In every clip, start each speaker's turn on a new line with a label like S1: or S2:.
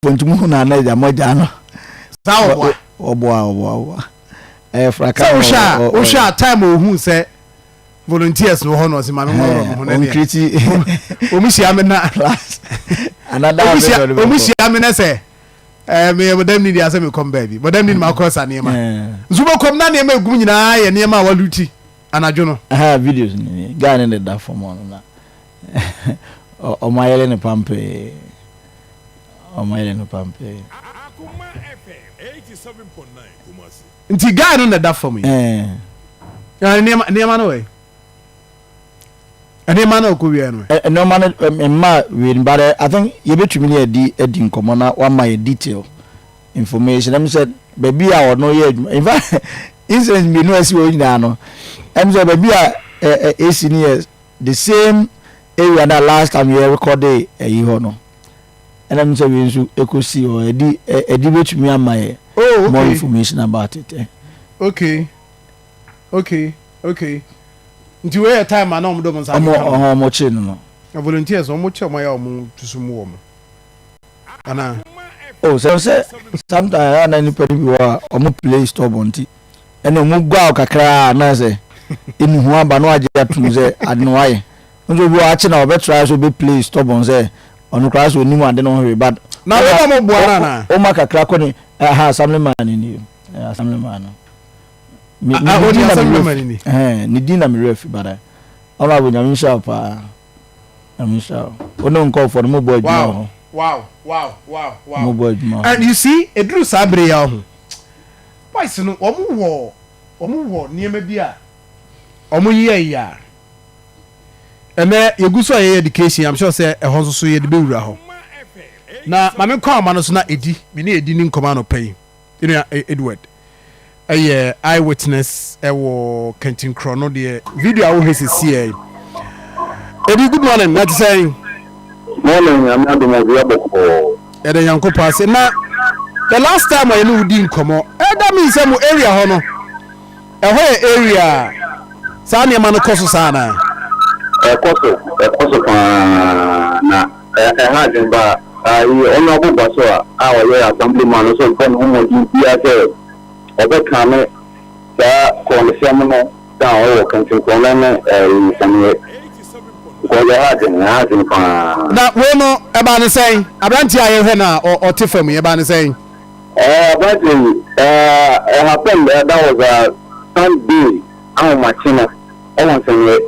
S1: Nti mu na na agya mogya no.
S2: Saa ɔboa.
S1: Ɔboa, ɔboa, ɔboa. Ɛyɛ fraka.
S2: Sɛ wohwɛ a, wohwɛ a, time ohun sɛ volunteers no wɔ hɔ no, ɔsɛ maame wɔrɔ mo ho na deɛ.
S1: Ɔnkreti.
S2: Ɔmo hyia me na.
S1: Plus another.
S2: Ɔmo hyia me na sɛ meyɛ bɔdam ni deɛ, asɛ mekɔm baabi bɔdam ni ma akɔ sa nneɛma nso bɛkɔm na nneɛma egum nyinaa yɛ nneɛma a waluti anadwo no.
S1: Videos ni guy ne de da fam ɔno na ɔmo ayɛlɛ ne pampee, ɔmo ayɛlɛ ne pampee.
S2: Nti guy no na da fam yi. Nneɛma no wɔ nneɛma no ɔkɔ wia no.
S1: Nneɛma no mma wei no, but I think yɛbɛtumi ne yɛdi adi nkɔmmɔ na wama yɛ detail information. Sɛ baabi a ɔno yɛ adwuma, in fact, incident mmienu a ɛsi wɔ nyinaa no, sɛ baabi a ɛ ɛ esi no yɛ the same area na last time yɛ record ɛyi hɔ no, ɛna sɛ wei nso ekosi hɔ. Ɛdi bɛtumi ama yɛ more information about it.
S2: Okay, nti wei yɛ time a na ɔmo de ɔmo nsa
S1: ɔmo akeka no. Ɔmo kye no.
S2: Na volunteers, ɔmo kyɛ, ɔmo ayɛ, ɔmo tusu mu wɔ mo ana?
S1: Oh, sɛ sometimes ɛyɛ na nipa no bi wɔ a ɔmo play stubborn, nti ɛna ɔmo gua kakra na sɛ enuhu aba na wagye atum sɛ ade no wayɛ nso. Obi wɔ akyi na ɔbɛtra so ɔbɛ play stubborn sɛ ɔno koraa sɛ onim ade no ho hwee, but
S2: Na wɔn a mo boa no ana?
S1: Ɔma kakra kɔ ne ɛha, assemblyman ni o, assemblyman no.
S2: Ah, ah, ɔdi assemblyman ni.
S1: Ɛhɛn, ne din na mi werɛ fi, but ɔno abo, Nyame nhyira wo paa, Nyame nhyira wo, wo ne nkɔɔfoɔ no mo bɔ adwuma wɔ hɔ. Mo bɔ adwuma wɔ hɔ.
S2: And you see, eduru saa bere yi aho, boys no, wɔn wɔ nneɛma bi a wɔn yɛ yi a ɛnɛ yɛgu so a yɛyɛ education. I'm sure sɛ ɛhɔ nso so yɛde bɛwura hɔ na maame kɔ ama no so na edi me ne edi ne nkɔmɔ anɔpɛ yi. Ɛnua Edward ɛyɛ eye witness ɛwɔ Kɛntinkorɔ no deɛ, video a wohwɛ sisi yɛ edi. Good morning, na te sɛn?
S3: Morning, Nyame adom, ɔbea bɔkɔɔ.
S2: Yɛde Nyankopɔn ase. Na the last time a yɛne wo di nkɔmmɔ, ɛda mi sɛ mo area hɔ no, ɛhɔ yɛ area a saa nneɛma no kɔ so saa anaa?
S3: Ɛkɔ so, ɛkɔ so paa, na ɛha adwen ba ayi ɔno aboba so a ɔyɛ assemblyman no so bɔ ne ho mmɔden biara sɛ ɔbɛka ne saa kɔnsɛm no down ɛwɔ Kɛntinkorɔ no ne ɛyi sɛneɛ because ɛha adwen paa.
S2: Na wei no, ɛbaa ne sɛn? Aberanteɛ a yɛhwɛ no a ɔte fam yi, ɛbaa ne sɛn?
S3: Aberanteɛ yi, ɛ happened, that was a Sunday ahomakye no ɛwɔ nsɛnyɛ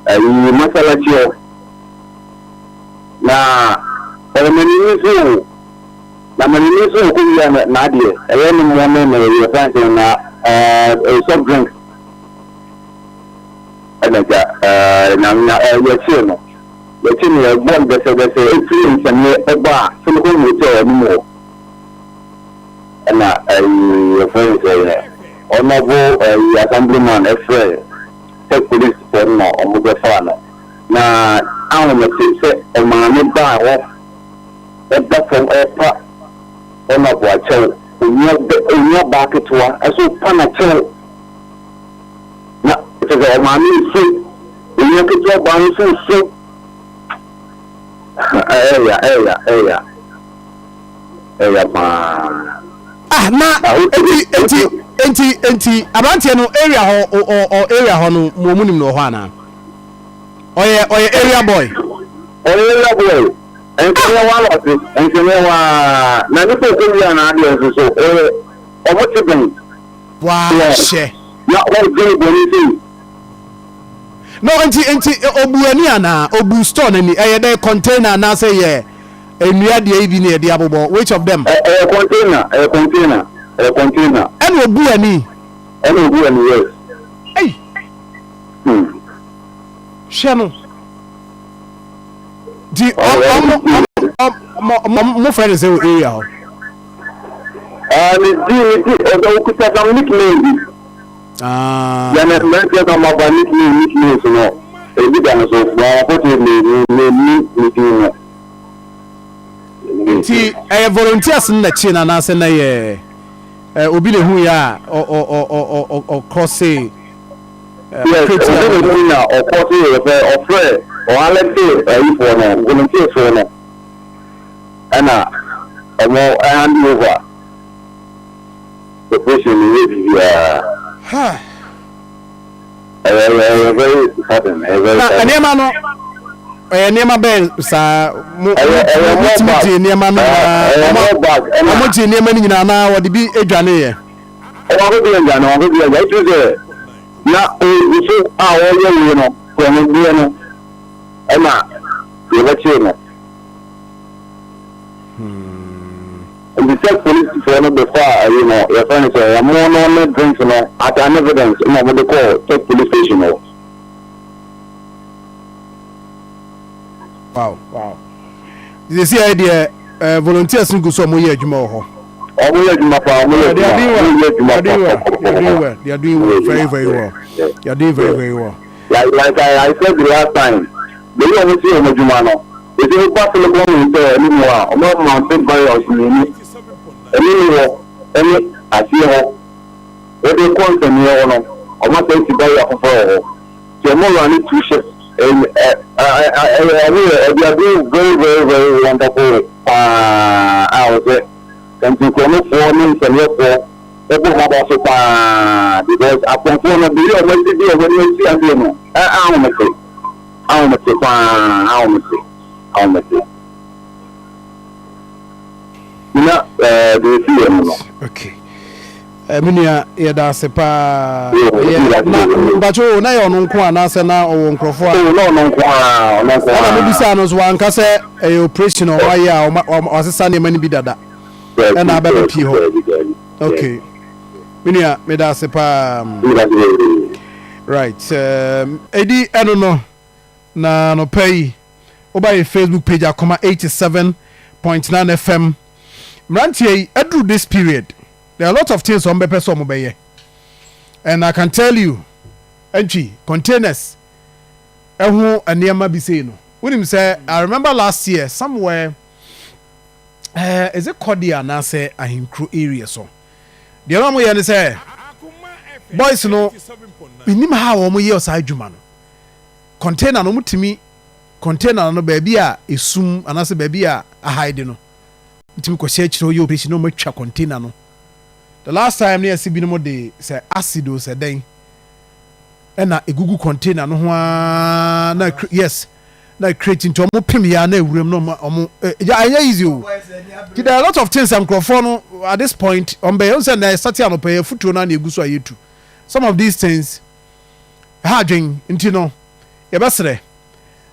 S3: ɛyi masalachi hɔ, na ɔyɛ manini so o, na manini so ɔkɔ wia n'adeɛ ɛyɛ ne mmoa ne yɛ fɛn na soft drinks, ɛna gya na na yɛkyee no, yɛbɔ no dɛsɛdɛsɛ efiri nsɛmɛ ɛbɔ a Silicon Hotel anim hɔ, ɛna ɛyi yɛfrɛ no sɛ ɔnɔbo ɛyi assemblyman ɛfrɛ sɛ polisifoɔ no na ɔmo bɛfa no, na ahomete sɛ ɔmaame baa hɔ ɛda fam ɛpa ɔnɔbo akyɛw, onua bɛ onua baa ketewa ɛso pa n'akyɛw, na kyerɛ sɛ ɔmaame nso onua ketewa baa no nso so ɛɛya ɛɛya ɛɛya ɛɛya paa.
S2: Ah, na enti aberanteɛ no, area hɔ ɔ ɔ area hɔ no mo ɔmo nim no wɔ hɔ anaa ɔyɛ area boy?
S3: Ɔyɛ area boy, nsɛmɛ wa lɔse nsɛmɛ wa na nipa okɔ wia na adeɛ nso so ɔyɛ ɔmo te bɛn.
S2: Wahyɛ.
S3: Na ɔgye bɔnne sɛyi.
S2: No, nti obu ani anaa obu store n'ani? Ɛyɛ dɛ container anaasɛ yɛ nnua deɛ yi bi na yɛde abobɔ? Which of them?
S3: Ɛyɛ container, ɛyɛ container, ɛyɛ container.
S2: Ɛna obu ani?
S3: Ɛna obu ani, yes.
S2: Ɛy. Hwɛ no nti ɔmo ɔmo mo fɛ ne sɛ wɔ area hɔ?
S3: Ɛɛ, ne di ɔsɛ okuta some nickname bi.
S2: Ah.
S3: Yɛn mmeranteɛ na ɔmo aba nicknames no ebi da no so, but unfortunately me ne din no.
S2: Nti ɛyɛ volunteers no n'akyi na anaasɛ na yɛ obi na ehu yɛ a ɔ ɔ ɔ ɔ ɔ ɔkɔ se?
S3: Yes, obi na ehu na ɔkɔ se yɛ fɛ ɔfrɛ ɔalɛte ɛyifoɔ no, volunteers foɔ no, ɛna. ɔmo hand over operation no yɛ biribiara. Ɛyɛ ɛyɛ very sudden, ɛyɛ very
S2: Na
S3: sudden.
S2: nneɛma no ɛyɛ nneɛma bɛn saa mo
S3: Ɛyɛ ɛyɛ
S2: mo
S3: more
S2: tumi
S3: bag
S2: gye nneɛma no
S3: ɛyɛ
S2: nyinaa
S3: ɛyɛ
S2: ɔmo
S3: more bag ɛna
S2: ɔmo gye nneɛma no nyinaa anaa wɔde bi adwane yɛ.
S3: Ɔmo akɔ bi adwane, ɔmo akɔ bi adwane etu sɛ na ogu so a ɔyɛ wei no kɔnɔdeɛ no ɛna yɛbɛkyee no. Nti sɛ polisifoɔ no bɛfaa ayi no, yɛfrɛ no sɛ ɛmo no ne drinks no as an evidence na wɔde kɔɔ Tech police station hɔ.
S2: Wow. Sisi ayɛ deɛ eh, volunteers no gu so a wɔyɛ adwuma wɔ hɔ.
S3: Wɔn yɛ adwuma paa, wɔn yɛ
S2: They are
S3: adwuma,
S2: doing
S3: wɔn
S2: well.
S3: yɛ
S2: They
S3: adwuma
S2: are doing
S3: paa
S2: well. They are doing well. They are doing
S3: Wɔn
S2: well.
S3: yɛ
S2: Very
S3: adwuma.
S2: very well. They are doing very very well.
S3: Like I said the last time, the way wɔn si wɔn adwuma no, esi wo ba Silicon Hotel anim hɔ a, wɔn amount barrels mmienu, anim hɔ ɛne aseɛ hɔ, wɔde kɔ nsɛnniɛ hɔ no, wɔn asɛ si barrier foforɔ wɔ hɔ. Nti wɔn run two shifts, ɛyɛ ɛyɛ wɔn yɛ they are doing very very very wonderful work paa a wɔsɛ nti nkurɔfoɔ ne nsɛnniɛfoɔ ɛbɔ wɔn aba so paa because apɔnfoɔ no bere a wɔn asi di wɔn ani asi adeɛ no ɛ ahomete ahomete paa, ahomete ahomete na deɛ esi yɛ no no.
S2: Okay. Me nua, yɛda ase paa.
S3: Yo,
S2: Ɛyɛ na mpatwo na yɛ ɔno nko anaasɛ na ɔwɔ nkurɔfoɔ a
S3: o na ɔno nko ara, ɔno nko
S2: ɛna
S3: ara.
S2: mobisa no nso wanka sɛ ɛyɛ operation a ɔmayɛ a wasesa nneɛma no bi dada ɛna abɛbɛ pie hɔ. Okay. Me nua, meda ase paa. Right. Ɛdi ɛno no na nɔpɛ yi woba yɛ Facebook page, Akoma 87.9 FM. Mmeranteɛ yi aduru this period, there are a lot of things wɔn bɛpɛ sɛ wɔn bɛyɛ and I can tell you, entry containers ɛho nneɛma bi sei no, wonim sɛ I remember last year somewhere, is it Kɔde anaasɛ Ahenkuro area so deɛ na wɔn yɛ ne sɛ boys no menim ha a wɔn yɛ saa adwuma no, container no wɔn tumi container no baabi a esum anaasɛ baabi a ahaide no ntumi kɔhyɛ akyerɛ ɔyɛ operation na wɔn atwa container no. The last time ne yɛsi binom de sɛ acid o sɛ dɛn ɛna egugu container no ho aa na yes, na create nti ɔmo pem ya na ewuram na ɔmo ɔmo ɛ ɛnyɛ easy o. Ti there are a lot of things a nkurɔfoɔ no at this point ɔmo bɛyɛ ɔmo sɛ na ɛsate anɔpɛ yɛ futuo na na egu so a yɛtu some of these things ɛha adwen. Nti no yɛbɛsrɛ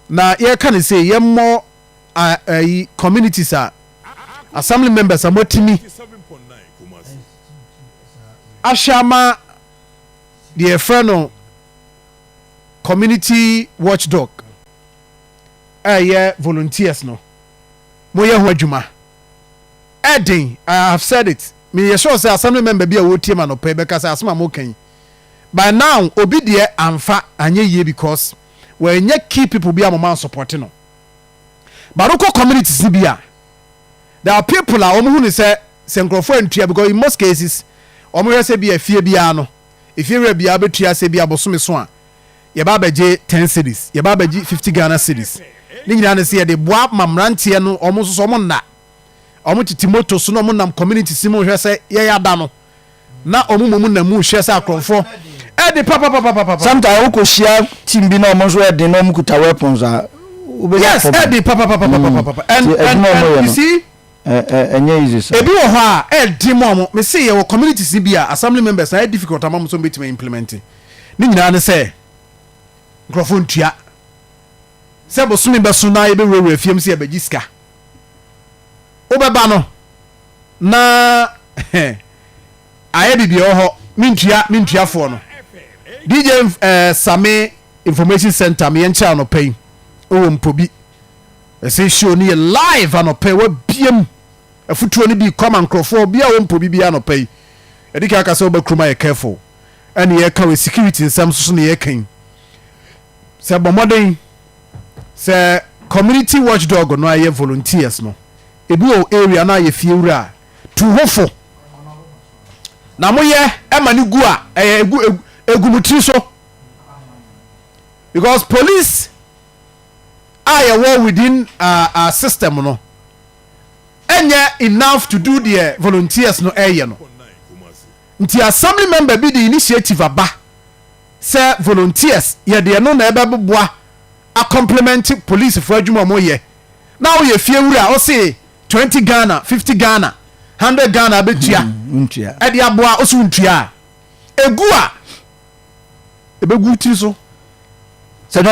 S2: na yɛka ne sɛ yɛmmɔ ayi communities a assembly members a moatumi ahyɛ ama deɛ yɛfrɛ no community watchdog a ɛyɛ volunteers no, moyɛ ho adwuma ɛden. I have said it, meyɛ sure sɛ assembly member bi a wɔtie ma nɔpɛ bɛka sɛ asɛm a moka yi, by now obi deɛ amfa anyɛ yie because wɔanyɛ key people bi a moma support no. But wokɔ communities ni bi a, there are people a wɔn hu ne sɛ nkurɔfoɔ antua, because in most cases wɔn hwɛ sɛ bi efie biara no, efie wura biara bɛtua sɛ bi abosome so a yɛba abɛgye 10 cedis, yɛba abɛgye 50 Ghana cedis. Ne nyinaa ne sɛ yɛde boa ma mmeranteɛ no, wɔn nso so wɔn nna wɔn tete moto so na wɔn nam community si mu hwɛ sɛ yɛyɛ ada no na wɔn mu nam mu hwɛ sɛ akorɔmfoɔ ɛde papapapapapa.
S1: Sometimes wokɔ hyia team bi na ɔmo nso ɛden na ɔmo kuta weapons a wobɛnya problem.
S2: Ɛde papapapapapapa and
S1: Nti
S2: and
S1: adwuma a ɔmo yɛ
S2: and you
S1: no,
S2: see,
S1: ɛnyɛ easy sa.
S2: Ebi wɔ hɔ a ɛdi mu a mo me se yɛwɔ communities ni bi a assembly members na ɛyɛ difficult ama mo so mbɛtumi implement. Ne nyinaa ne sɛ nkurɔfoɔ ntua sɛ bosome bɛso na yɛbɛwurawura fiem sɛ yɛbɛgye sika, wobɛba no na ayɛ biribi ɛwɔ hɔ mentua mentuafoɔ no. DJ Same Information Center meyɛ nkyerɛ anɔpa yi ɛwɔ mpobi ɛsɛ show no yɛ live anɔpa yi wabiem afutuo no bi kɔma nkurɔfoɔ bi a wɔ mpobi bi anɔpa yi. Yɛde ka aka sɛ wobɛ kurom ayɛ careful ɛne yɛka wɔ security nsɛm so so ne yɛka yi sɛ bɔ mmɔden sɛ community watchdog no ayɛ volunteers no ebi wɔ area no ayɛ fie wura a tu ho fo na moyɛ ɛma no gu a ɛyɛ egu egu mo tiri so because police a yɛwɔ within our system no. Ɛnyɛ enough to do deɛ volunteers no ɛyɛ no. Nti assembly member bi de initiative aba sɛ volunteers yɛde ɛno na ɛbɛboa a complement policefoɔ adwuma a wɔyɛ. Na woyɛ fie wura a, ɔse 20 Ghana, 50 Ghana, 100 Ghana abɛtua
S1: Ntua.
S2: Ɛde aboa, ɔso ntua a, egu a ɛbɛgu tiri so.
S1: Sɛ no.